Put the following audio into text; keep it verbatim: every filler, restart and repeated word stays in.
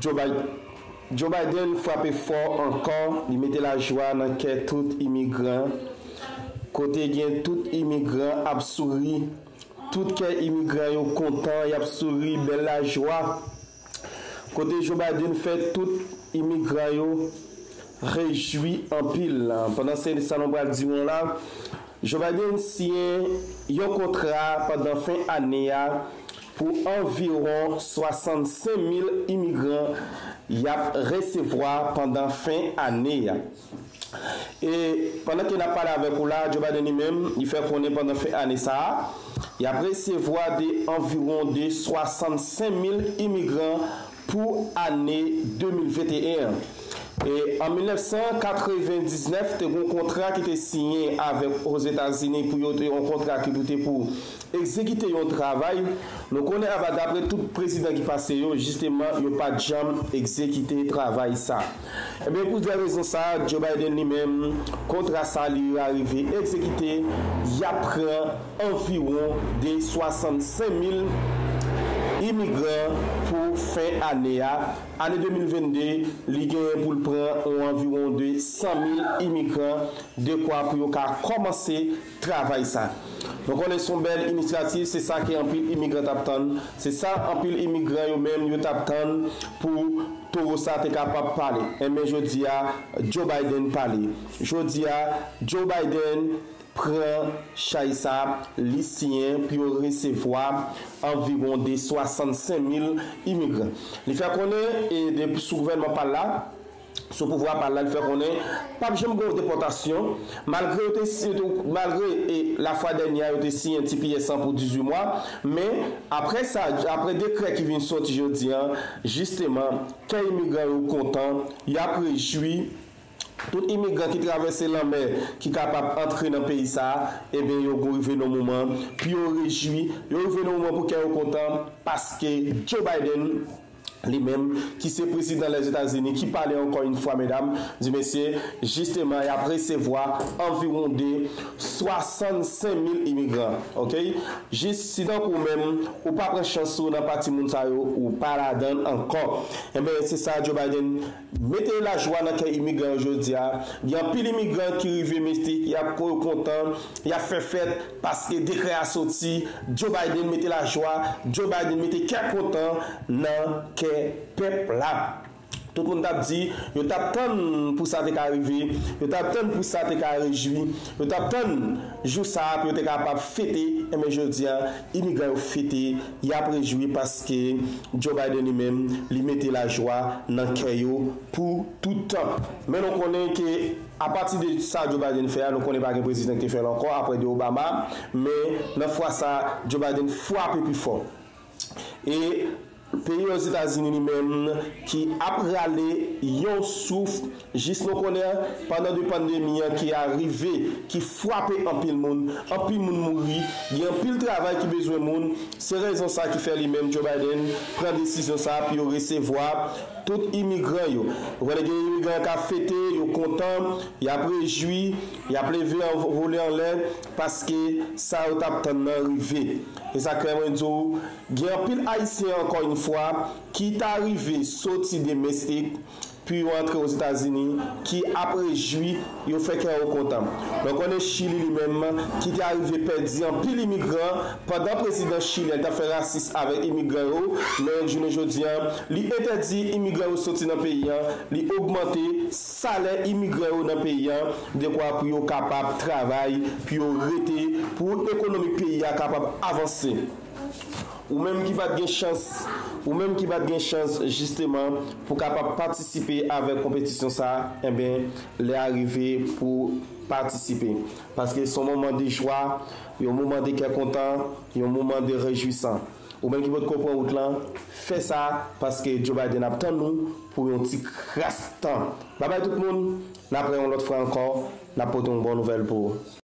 Joe Biden, Joe Biden frape fò ankò, li mete lajwa nan kè tout imigran. Kote gen tout imigran ap souri, tout kè imigran yo kontan, y ap souri, bèl lajwa. Kote Joe Biden fè tout imigran yo rejwi anpil. Pandan se sa nou pral di w la, Joe Biden siyen yon kontra pandan fen ane a pou anviwon swasannsenk mil imigran y ap resevwa pandan fen ane a. E pandan ke n ap pale avèk ou la, Joe Biden li menm, li fè konnen pandan fen ane sa a, y ap resevwa de anviwon de swasannsenk mil imigran pou ane de mil venteyen an. E an mil nèf san katrevendiznèf, te gen yon kontra ki te siyen avèk Ozetazini pou yo te yon kontra ki pou te pou egzekite yon travay. Nou konnen ava dapre tout prezidan ki pase yo, jisteman, yo pa t janm egzekite travay sa. Ebyen, pou de rezon sa, Joe Biden li menm, kontra sa li arive egzekite, y ap pran anviwon de swasannsenk mil imigran pou fen ane a. Ane de mil vennde, li genyen pou l pran yon anviwon de san mil imigran, dekwa pou yo ka kòmanse travay sa. Nou konnen se yon bèl inisyativ, se sa ke anpil imigran t ap tann, se sa anpil imigran yo menm yo t ap tann pou towo sa te kapab pale. Enben, jodi a, Joe Biden pale. Jodi a, Joe Biden pran chay sa, li siyen pou yo resevwa anviwon de swasannsenk mil imigran. Li fè konnen, e, de, sou gouvènman pa l la, sou pouvwa pa l la, li fè konnen p ap janm gen yon depòtasyon, malgre yo te si-, yo te, malgre, e, lafwa dènye a, yo te siyen T P S lan pou dizuit mwa, men apre sa, apre dekrè ki vin soti jodi a, jisteman, kè imigran yo kontan, y ap rejwi. Tout imigran ki travèse lanmè, ki kapab antre nan peyi sa a, ebyen, yo rive nan moman pou yo rejwi, yo rive nan moman pou kè yo kontan, paske Joe Biden, li menm, ki se prezidan Lèzetazini, ki pale ankò yon fwa, medam, di, mesye, jisteman, y ap resevwa anviwon de swasannsenk mil imigran, oke? Jis si tankou ou menm, ou pa pran chans ou nan pati moun sa yo, ou pa ladan l ankò. Enben, se sa Joe Biden mete lajwa nan kè imigran yo jodi a. Gen anpil imigran ki rive Mestik, y ap ko-, kontan, y ap fè fèt, paske dekrè a soti, Joe Biden mete lajwa, Joe Biden mete kè kontan nan kè pèp la. Tout moun t ap di, yo t ap tann pou sa te ka rive, yo t ap tann pou sa te ka rejwi, yo t ap tann jou sa a pou yo te kapab fete. Enben, jodi a, imigran yo fete, y ap rejwi paske Joe Biden li menm, li mete lajwa nan kè yo pou tout tan. Men nou konnen ke apati de sa Joe Biden fè a, nou konnen pa gen prezidan ki te fè l ankò, apre de Obama, men nan fwa sa, Joe Biden frape pi fò. E peyi Ozetazini li menm ki ap rale yon souf, jis nou konnen pandan de pandemi an ki arive, ki frape anpil moun, anpil moun mouri, gen anpil travay ki bezwen moun. Se rezon sa ki fè li menm Joe Biden pran desizyon sa pou yo resevwa tout imigran yo. Ou konnen gen imigran k ap fete, yo kontan, y ap rejwi, y ap leve an vole anlè, paske sa yo t ap tann nan rive. E sa k fè mwen di w, gen anpil Ayisyen, ankò yon fwa, ki ta rive soti de Mestik, pou yo antre Ozetazini, ki ap rejwi, yo fè kè yo kontan. Nou konnen Chili li menm, ki te arive pèdi anpil imigran, pandan prezidan Chili a, li t ap fè rasis avèk imigran yo, men jounen jodi a, li entèdi imigran yo soti nan peyi a, li ogmante salè imigran yo nan peyi a, dekwa pou yo kapab travay, pou yo rete, pou ekonomi peyi a kapab avanse. Ou menm ki pa t gen chans, ou menm ki pa t gen chans, jisteman, pou kapab patisipe avèk konpetisyon sa a, enben, lè a rive pou patisipe. Paske se yon moman de jwa, yon moman de kè kontan, yon moman de rejwisan. Ou menm ki potko pran wout lan, fè sa, paske Joe Biden ap tann ou pou yon ti kras tan. Babay tout moun, n ap wè yon lòt fwa ankò, n ap pote yon bon nouvèl pou ou.